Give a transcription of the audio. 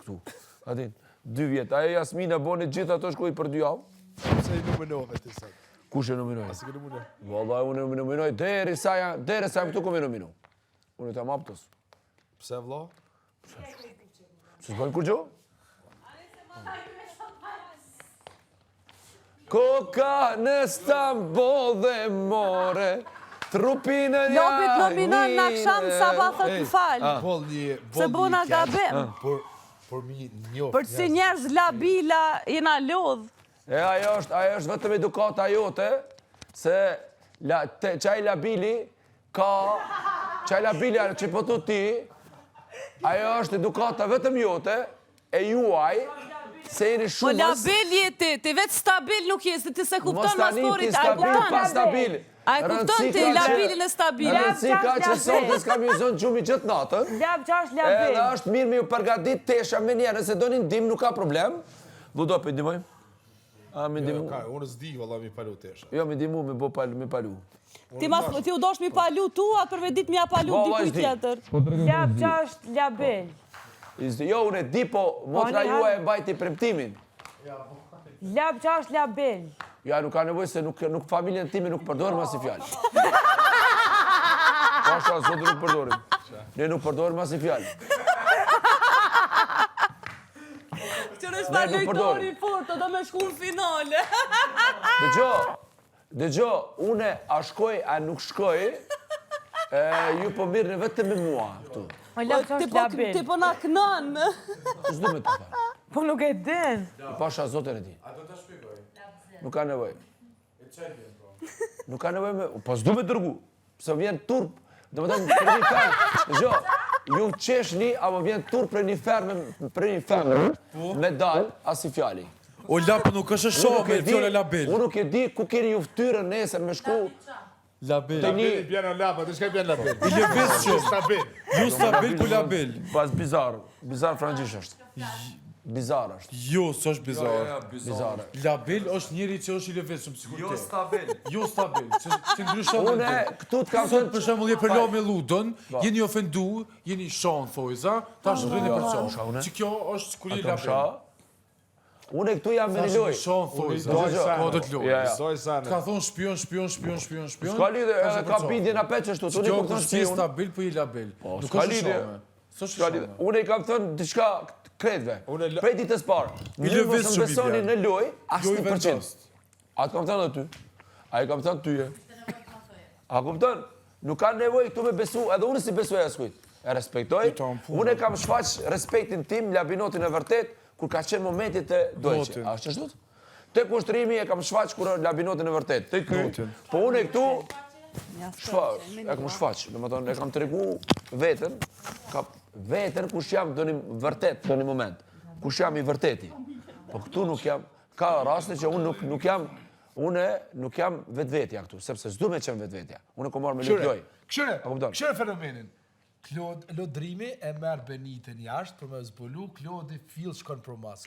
këtu. A din, dy vjet. Ajo Jasmina boni gjithë ato shkoi për dy javë. Pse i nominove ti sot? Kush e nominoi? A si ke nominu? Vallai unë e nominoj deri sa ja, deri sa jam këtu kom e nominu. Unë të jam aptos. Pse vlla? Se s'bojnë kurgjo? Koka në Stamboll dhe more Trupin e një Lopit nominon në aksham, sa ba thot më fal. Ah. Boll një, Se boll bona një keq, gabim. Por, por mi njoft. Për si njerëz labila jena lodh. E ajo është, ajo është vetëm edukata jote, se la, te, qaj labili ka, qaj labili ajo që po thu ti, ajo është edukata vetëm jote, e juaj, se jeni Po shumë... labil je ti, ti vetë stabil nuk je, se ti se kupton Mos tani mas ti a e stabil kupton? pa stabil. A e kupton ti labilin e stabilin? Rëndësi ka që sot të s'kam ju zonë gjumi gjithë natën. Lab qa është labil. Edhe është mirë me ju përgatit tesha me njerë, nëse doni ndim nuk ka problem. Do do për ndihmoj? A mi Jo, ndihmu? ka, unë s'di valla mi palu tesha. Jo, mi ndihmu me bo palu, me palu. Ti mas ti u dosh mi palu tu, atë për me ditë mi a palu Valla, dikujt s'di. tjetër. Lab qa është labil. I s'di- Jo, unë e di, po motra një juaj herë- e mbajti premtimin. Lab qa është labil. Ja, nuk ka nevojë se nuk, nuk familjen time nuk përdorim asnjë fjalë. Pasha, zotë nuk përdorim. Ne nuk përdorim asnjë fjalë. Qërë është Ne nuk lojtori përdorim. i fortë, do me shku në finale. Dëgjo, dëgjo, une a shkoj, a nuk shkoj, e, ju po mirrni vetëm me mua këtu. O lab qa Ti është po, labil. ti po na kënon. S'du me të thënë. Po nuk e din. Pasha Zotin e di. A do ta shpjegoj? Nuk ka nevojë. E çaj bjen po. Nuk ka nevojë me... Po s'du me dërgu. Se më vjen turp. Do më thënë, për një fermë. Dëgjo, ju qeshni, ama vjen turp për një fermë, për një femër, me dal, asi fjali. O la, po nuk është Unë shoh nuk e me di- fjalë labil. Unë nuk e di ku keni ju fytyrën nesër me shku Labil. te një... I bjen o lab, atë çka bjen labil. I lëviz shumë. Stabil. Jo stabil, po labil. Pas bizar, bizar frangjish është. Bizar është, Jo, s'është bizar. bizar. Labil është njeri që është i lëvizshëm, sikur Jo ti. stabil. Jo stabil, që, që ndryshon Une mendim. këtu të kam Sot thënë për shembull je përla me Ludën, jeni ofendu, jeni shan thojza, tash rrini për Sha çon. une? Që kjo është kur je Ato më labil. sha. Une këtu jam me një Tash lojë. shan thojza. Dëgjo. Po do të lojë. Ja, ja. Zoj sane. Ka thonë shpion, shpion, shpion, shpion, shpion. S'ka lidhje, tash edhe e ka përçon. bindje na peq ashtu, Që unë i kjo kupton kur si shpion. stabil, po je labil. Po, Nuk s'ka është lidhje. shame. S'është S'ka lidhje. shame. Unë i kam thënë diçka krejtve. Unë e Prej ditës parë. I Ju mos lëviz më shumë i besoni bjen. në lojë Jo i asnjë përqind. vendost. A të kam thënë aty? A i kam thënë tyje? A kupton? Nuk ka nevojë këtu me besu, edhe unë si besoj askujt. E respektoj. ta në punë. Unë e kam shfaq respektin tim, labinotin e vërtet, kur ka qenë momenti të dojqe. Notin. A është ashtu? Te kushtrimi e kam shfaq kur labinotin e vërtet. Te ky. Notin. Po unë e këtu shfaq, e kam shfaq, domethënë e kam tregu veten, ka veten kush jam do një vërtet, do një moment. Kush jam i vërteti. Po këtu nuk jam, ka raste që unë nuk nuk jam unë nuk jam vetvetja këtu, sepse s'du me qenë vetvetja. Unë kom marrë me lojë lojë. Këshyre, A kupton? këshyre fenomenin. Klod, Lodrimi e merr Benitën jashtë për me zbulu, Klodi fill shkon për mas.